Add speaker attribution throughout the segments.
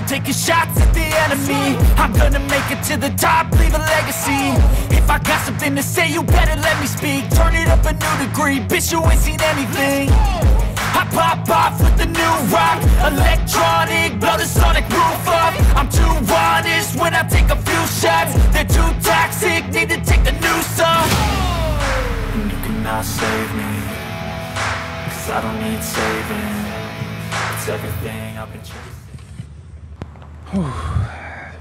Speaker 1: Taking shots at the enemy. I'm gonna make it to the top, leave a legacy. If I got something to say, you better let me speak. Turn it up a new degree, bitch, you ain't seen anything. I pop off with the new rock, electronic, blow the sonic roof up. I'm too honest when I take a few shots. They're too toxic, need to take the noose off. And you cannot save me, cause I don't need saving. It's everything I've been chasing.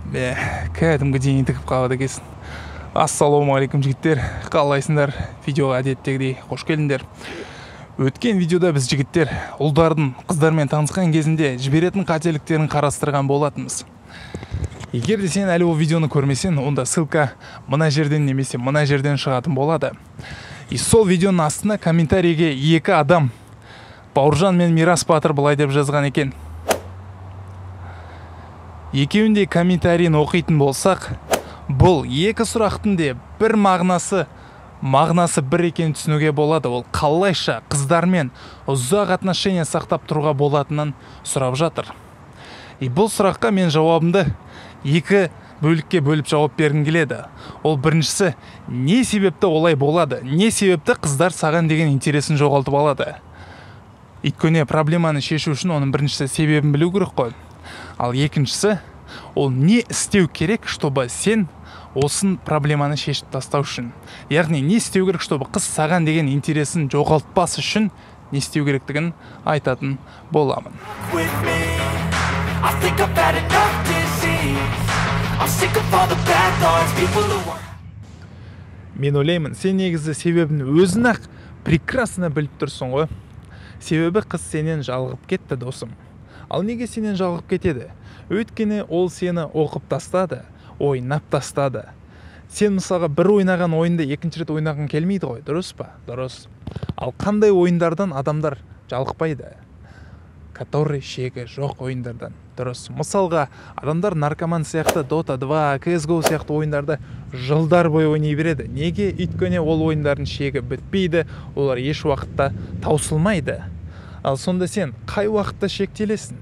Speaker 2: Бе, кәдімгідей ентігіп қалады екенсің. Ассалаумағалейкум, жігіттер, қалайсыңдар? Видеоға әдеттегідей қош келдіңдер. Өткен видеода біз, жігіттер, ұлдардың қыздармен танысқан кезінде жіберетін қателіктерін қарастырған болатынбыз. Егер де сен әлі ол видеоны көрмесең, онда ссылка мына жерден немесе мына жерден шығатын болады. И сол видеоның астына комментарийге екі адам, Бауыржан мен Мирас Батыр, былай деп жазған екен. Екеуін де комментарийін оқитын болсақ, бұл екі сұрақтың де бір мағынасы бір екенін түсінуге болады. Ол қалайша қыздармен ұзақ отношения сақтап тұруға болатынын сұрап жатыр. И бұл сұраққа мен жауабымды екі бөлікке бөліп жауап бергім келеді. Ол біріншісі, не себепті олай болады, не себепті қыздар саған деген интересін жоғалтып алады. Өйткені проблеманы шешу үшін оның біріншісі себебін білу керек қой. Ал екіншісі, ол не істеу керек, чтобы сен осын проблеманы шешіп тастау үшін. Яғни не істеу керек, чтобы қыз саған деген интересін жоғалтпас үшін не істеу керектігін айтатын боламын.
Speaker 1: With me, I think I've had enough disease. I'm sick of all the bad thoughts, people who are
Speaker 2: Мен ойлаймын, сен негізі себебін өзің-ақ прекрасно біліп тұрсың ғой. Себебі қыз сенен жалығып кетті, досым. Ал неге сенен жалығып кетеді? Өйткені ол сені оқып тастады, ойнап тастады. Сен мысалға бір ойнаған ойынды екінші рет ойнағың келмейді ғой, дұрыс па? Дұрыс. Ал қандай ойындардан адамдар жалықпайды? Который шегі жоқ ойындардан. Дұрыс. Мысалға, адамдар наркоман сияқты Dota 2, CSGO сияқты ойындарды жылдар бойы ойнай береді. Неге? Өйткені ол ойындардың шегі бітпейді, олар еш уақытта таусылмайды. Ал сонда сен қай уақытта шектелесің?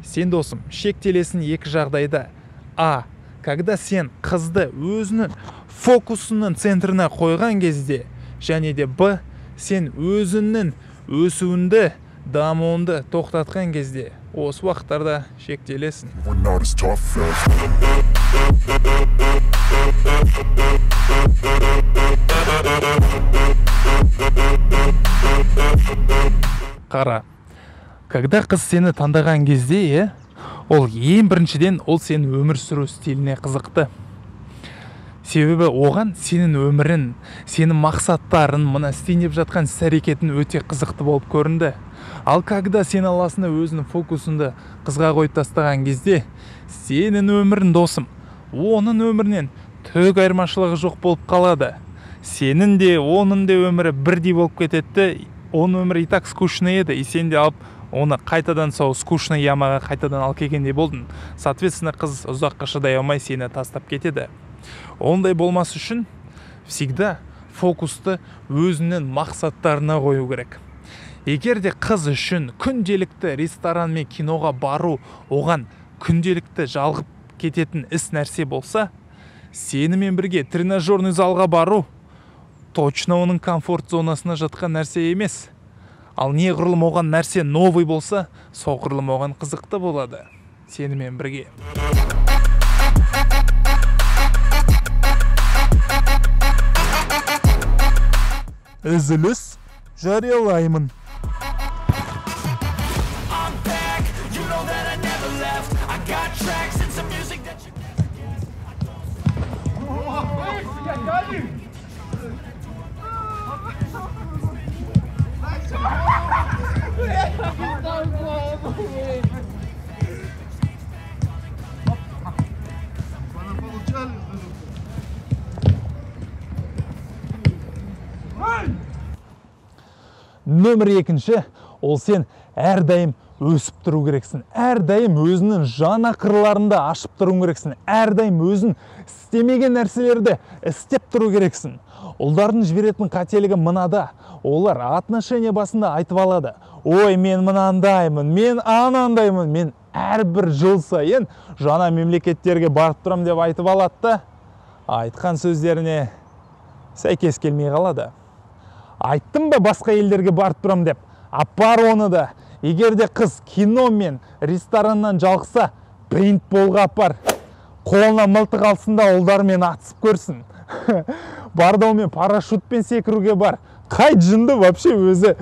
Speaker 2: Сен, досым, шектелесің екі жағдайда. А, когда сен қызды өзінің фокусының центріне қойған кезде, және де Б, сен өзіңнің өсуіңді, дамуыңды тоқтатқан кезде, осы уақыттарда шектелесің.
Speaker 3: We're not as tough as
Speaker 2: Қара, когда қыз сені таңдаған кезде, ол ең біріншіден ол сенің өмір сүру стиліне қызықты. Себебі оған сенің өмірің, сенің мақсаттарың, мына істейін деп жатқан іс-әрекетің өте қызықты болып көрінді. Ал когда сен аласың да өзінің фокусыңды қызға қойып тастаған кезде, сенің өмірің, досым, оның өмірінен түк айырмашылығы жоқ болып қалады. Сенің де, оның де өмірі бірдей болып кетеді де, оның өмірі и так скучный еді, и сен де алып оны қайтадан сол скучный ямаға қайтадан алып келгендей болдың. Соответственно, қыз ұзаққа шыдай алмай сені тастап кетеді. Ондай болмас үшін всегда фокусты өзінің мақсаттарына қою керек. Егер де қыз үшін күнделікті ресторан мен киноға бару оған күнделікті жалғып кететін іс нәрсе болса, сенімен бірге тренажерный залға бару точно оның комфорт зонасына жатқан нәрсе емес. Ал неғұрлым оған нәрсе новый болса, соғұрлым оған қызықты болады сенімен бірге. Үзіліс жариялаймын.
Speaker 1: I'm back, you know that I never left. I got tracks and some music that you never guessed. I don't
Speaker 2: Нөмір екінші, ол сен әрдайым өсіп тұру керексің. Әрдайым өзіңнің жан ақырларыңды ашып тұру керексің. Әрдайым өзің істемеген нәрселерді істеп тұру керексің. Ұлдардың жіберетін қателігі мынада. Олар отношения басында айтып алады. Ой, мен мынандаймын, мен анандаймын, мен Әрбір жыл сайын жаңа мемлекеттерге барып тұрам деп айтып алады да, айтқан сөздеріне сәйкес келмей қалады. Айттым ба басқа елдерге барып тұрам деп, апар оны да. Егер де қыз кино мен рестораннан жалықса, пейнтболға апар. Қолына мылтық алсын да, ұлдармен атысып көрсін. Бардаумен парашютпен секіруге бар. Қай жынды вообще өзі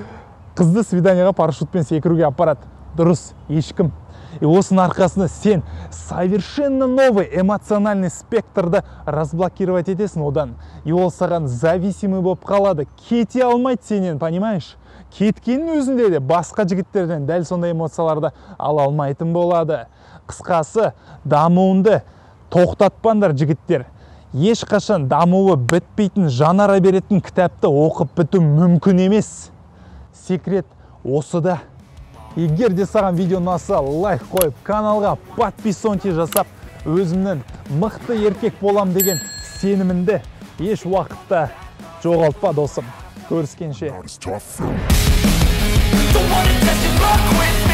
Speaker 2: қызды свиданиеға парашютпен секіруге апарады? Дұрыс, ешкім. И осының арқасында сен совершенно новый эмоциональный спектрді разблокировать етесің одан. И ол саған зависимый болып қалады, кете алмайды сенен, понимаешь? Кеткеннің өзінде де басқа жігіттерден дәл сондай эмоцияларды ала алмайтын болады. Қысқасы, дамуыңды тоқтатпаңдар, жігіттер. Ешқашан дамуы бітпейтін, жанара беретін кітапты оқып біту мүмкін емес. Секрет осыда. Егер де саған видео ұнаса, лайк қойып, каналға подписонти жасап, өзімнің мықты еркек болам деген сеніміңді еш уақытта жоғалтпа, досым. Көріскенше.
Speaker 3: Not as tough.
Speaker 1: Don't wanna test your luck with